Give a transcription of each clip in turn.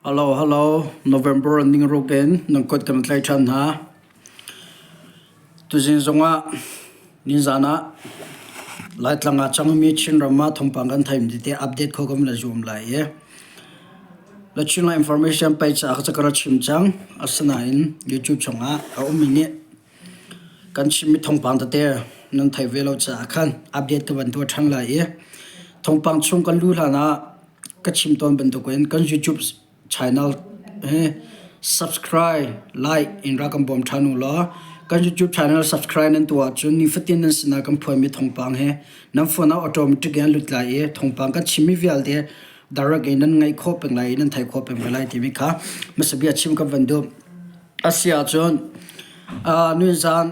Hello, hello. November ningruk in nan kut kan tlaih ṭhan hna. Tuzing zongah nizan ah Laitlang ah cangmi Chinram ah thawngpang kan theimi tete update kho kan la zuam lai i La Chinland Information page ah ka ra chim cang. Asinain YouTube chungah a ummi nih kan chimmi thawngpang tete nan theih ve lo caah khan update ka van tuah ṭhan lai i thawngpang chung kan luh hlan ah Ka chim tawn bantukin kan YouTube channel hi subscribe, like in rak kan bawm ṭhan u law kan YouTube channel subscribe nan tuah ahcun nifatin nan sinah kan phuanmi thawngpang hi nan phone ah automatic in an lut lai i thawngpang kan chimmi vialte direct in nan ngaih khawh peng lai i nan theih khawh peng ve lai timi kha hmasa bia chim ka van duh. A si ahcun uh, nizan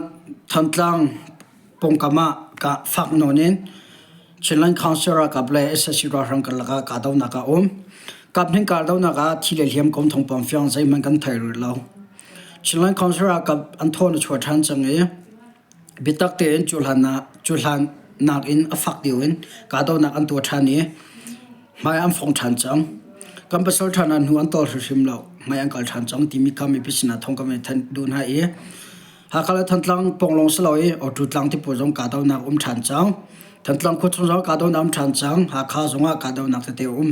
Thantlang pawngkam ah ka fak nawn in Chinland Council ralkap le sac ralhrang karlak ah kahdohnak a um. Kaphnih kahdohnak ah thi le hliam kong thawngpang fiang zeihmanh kan thei rih lo. Chinland Council ralkap an thawn a chuah ṭhan cang i biatak tein cuhlan ah cuhlan nakin a fak deuh in kahdohnak an tuah ṭhan i hmai an fong ṭhan cang. Kan pasal ṭhan ah hnu an tawl hrimhrim lo. Hmai an kal ṭhan cang timi kha mipi sinah thawng kan van thanh duh hna i Hakha le Thantlang pawnglawng si lo i Awṭu tlang tipawl zong kahdohnak um ṭhan cang. Thantlang khuachung zong kahdohnak um ṭhan cang. Hakha zongah kahdohnak tete a um.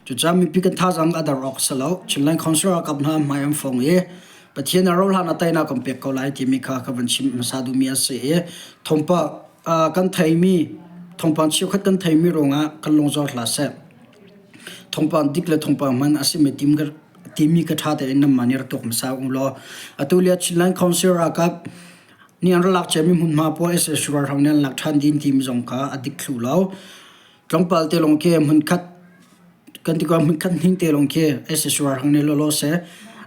Cucaah mipi kan thazaang a der awk si lo. Chinland Council ralkap hna hmai an fong i Pathian a rauhhlan ah teinak kan pek ko lai timi kha ka van chim hmasa duhmi a si i thawngpang kan theimi thawngpang cheukhat kan theimi ruangah kan lungzor hlah seh. Thawngpang dik le thawngpang hman a simi tim timi ka ṭha tein nanmah nih rak tuak hmasa u law atu lio Chinland Council ralkap nih an rak lak ciami hmunhma pawl sac ralhrang nih an lak ṭhan ding timi zong kha a dik thlu lo. Tlawmpal te lawng khi hmunkhat kan ti ko hmunkhat hning te lawng khi sac ralhrang nih lawlaw seh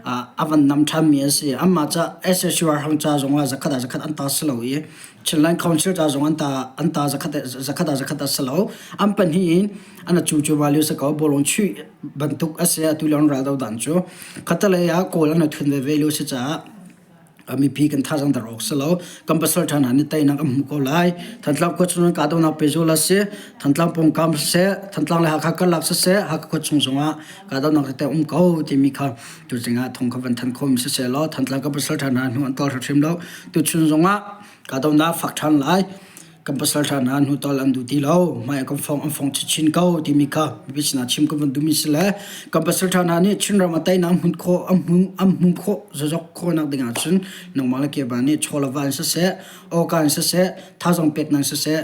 a van nam ṭhanmi a si. Anmah ca sac ralhrang ca zongah zakhat ah zakhat an ta si lo i Chinland Council ca zong an ta an ta zakhat zakhat ah zakhat a si lo. An pahnih in an a cu cu value si ko bawlung chuih bantuk a si atu lio an ral do dan cu khatalei ah kawl an thun veve lio si caah mipi kan thazaang dar awk si lo kan pasal ṭha hna nih teinak an hmu ko lai Thantlang khua chung kahdohnak pehzul a si Thantlang pawngkam siseh Thantlang le Hakha karlak siseh Hakha khua chung zongah kahdohnak tete um ko timi kha tuzing ah thong kha van than khomi siseh law Thantlang kan pasal ṭha hna hnu an tawl hrimhrim lo tuchun zongah kahdohnak fak ṭhan lai kan pasal ṭha hna hnutol an duh ti lo hmai kan fong an fong chinchin ko timi kha mipi sinah chim kan van duhmi si le kan pasal ṭha hna nih Chinram a teinak an hmun khawh an hmu an hmu khawh zazok khawhnak ding ahcun nangmah le keimah nih chaw le va in siseh awka in siseh thazaang peknak in siseh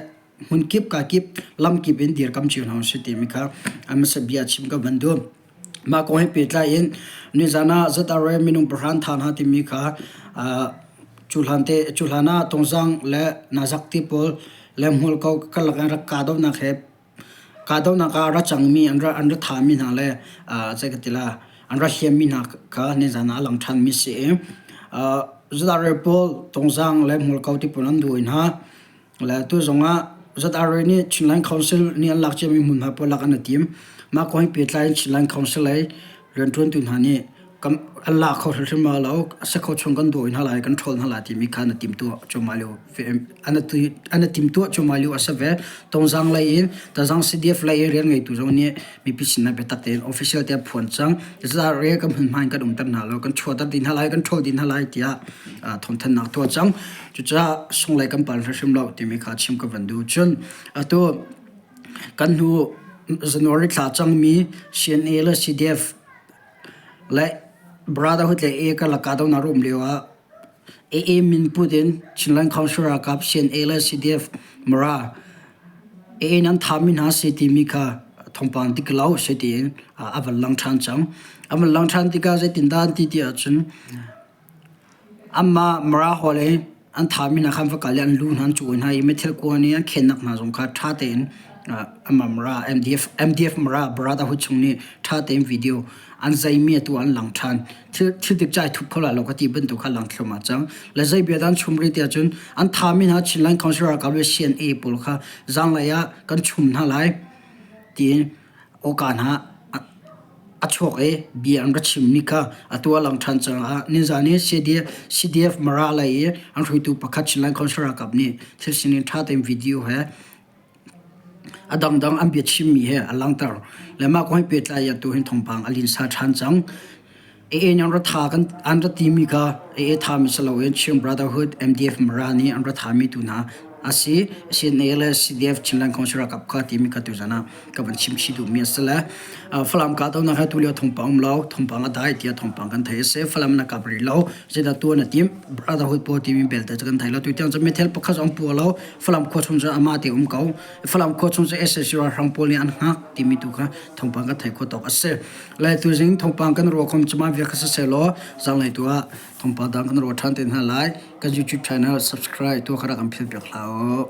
hmun kip ka kip lam kip in dirkam cio hna usih timi kha a hmasa bia chim ka van duh. Mah kong he pehtlai in nizan ah ZRA minung pahra an thah hna timi kha cuhlan te cuhlan ah Tungzang le Nazak ti pawl le Hmualko karlak in rak kahdohnak he kahdohnak ah a ra cangmi an ra an ra thahmi hna le zei ka ti la an ra hliammi hna kha nizan ah a lang ṭhanmi si i ZRA pawl Tungzang le Hmualko ti pawl an duh hna. Le tu zongah ZRA nih Chinland Council nih an lak ciami hmunhma pawl lak an i tim. Mah kong he pehtlai in Chinland Council lei rianṭuantu hna nih kan an la kho hrimhrim ma lo, a si kho chung kan dawi hna lai, kan ṭhawl hna lai timi kha na timtuah cuahmah lio an an i timtuah cuahmah lio a si ve. Tongzang lei in Tazang CDF lei i rian ngeitu zong nih mipi sinah biatak tein official te phuan cang. ZRA kan hmunhma in kan umter hna lo, kan chuahter dih hna lai, kan ṭhawl dih hna lai tiah thawngthanhnak tuah cang. Cucaah sunglei kan pal hrimhrim lo timi kha chim ka van duh. Cun atu kan hnu January thla cangmi CNA le CDF le Brotherhood le AA karlak kahdohnak a um lio ah AA min put in Chinland Council ralkap CNA le CDF Mara AA nih an thahmi hna si timi kha thawngpang dik lo si tiin a van lang ṭhan cang. A van lang ṭhan tikah zeitindah an ti ti ahcun Anmah Mara hawl i an thahmi hna kha an va kal i an lu hna an cawi hna i meithal kuan i an khennak hna zong kha ṭha tein anmah Mara MDF, MDF Mara Brotherhood chung nih ṭha tein video an zeimi atu an lang ṭhan. Thil, thil dik cai thup kho lai lo ka ti bantuk kha lang thluahmah cang. Le zei bia dah an chum rih ti ahcun an thahmi hna Chinland Council ralkap le CNA pawl kha zaanglei ah kan chum hna lai tiin awka hna a chuak i bia an ra chimmi kha atu a lang ṭhan caah nizan i CDF, CDF Mara lei i an hruaitu pakhat Chinland Council ralkap nih thil sining ṭha tein video he A dangdang an biachimmi he a langhter. Le mah kong he pehtlai in tuhin thawngpang a linsa ṭhan cang. AA nih an ra tha kan an ra timi kha AA thami si loin Chin Brotherhood MDF Mara nih an ra thami tu hna a si. CNA le CDF Chinland Council ralkap kha timi kha tuzan ah ka van chim chih duhmi a si le Falam kahdohnak he tulio thawngpang um lo thawngpang a dai tiah thawngpang kan theih a si. Falam na kap rih lo zeidah tuah na tim Brotherhood pawl timi belte cu kan thei lo. Tutiang cu meithal pakhat zong pua lo Falam khua chung cu amah te um ko. Falam khua chung cu SAC ralhrang pawl nih an hngak timi tu kha thawngpang kan theih khawh tawk a si. Lai tuzing thawngpang kan ruah khom cuma viak kha siselaw zanglei tu ah thawngpang dang kan ruah ṭhan te hna lai. Kan YouTube channel subscribe tu kha rak kan philh piak hlah u.